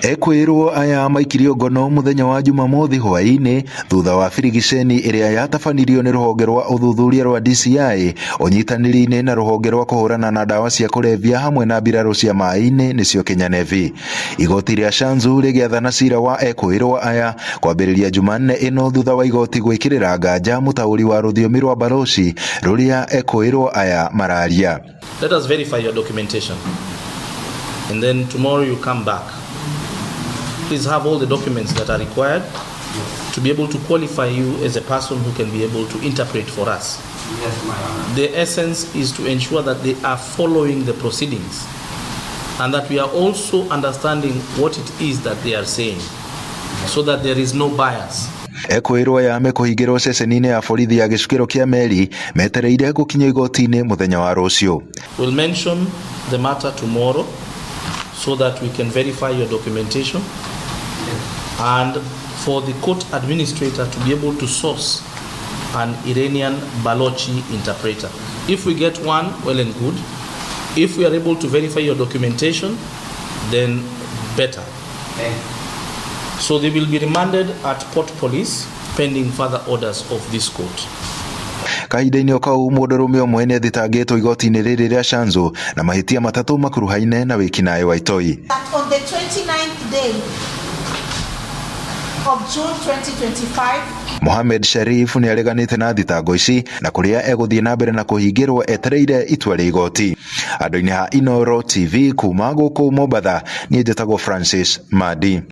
Ekwĩrwo aya maikirio ngono mũthenya wa Jumamothi hwaĩ-inĩ thutha wa birigiceni ĩrĩa yatabanirio nĩ rũhonge rwa ũthuthuria rwa DCI ũnyitanĩri-inĩ na rũhonge rwa kũhũrana na ndawa cia kũrebia hamwe na mbirarũ cia maĩ-inĩ nĩcio Kenya Navy. Igoti rĩa Shanzu rĩgĩathana cira wa ekwĩrwo aya kwambĩrĩria Jumanne ĩno thutha wa igoti gwĩkĩrĩra nganja mũtaũri wa rũthiomi rwa Balochi rũrĩa ekwĩrwo aya mararia. Let us verify your documentation. And then tomorrow you come back. Please have all the documents that are required to be able to qualify you as a person who can be able to interpret for us. Yes, my Honor. The essence is to ensure that they are following the proceedings and that we are also understanding what it is that they are saying so that there is no bias. Ekwĩrwo aya mekũhingĩrwo ceceni-inĩ ya borithi ya gĩcukĩro kĩa meri metereire gũkinya igoti-inĩ mũthenya wa rũciũ. We'll mention the matter tomorrow so that we can verify your documentation and for the court administrator to be able to source an Iranian Balochi interpreter. If we get one, well and good. If we are able to verify your documentation, then better. Thank you. So they will be remanded at Port Police pending further orders of this court. Kahinda-inĩ o kau mũndũrũme ũmwe nĩ athitangĩtwo igoti-inĩ rĩrĩ rĩa Shanzu na mahĩtia matatũ makuruhaine na wĩkinaĩ wa itoi. That on the 29th day of June 2025, Mohamed Sharif nĩ areganĩte na thitango ici na kũrĩa egũthiĩ na mbere na kũhingĩrwo etereire itua rĩa igoti. Andũ-inĩ ha Inooro TV kuma gũkũ Mombatha, niĩ njĩtagwo Francis Madi.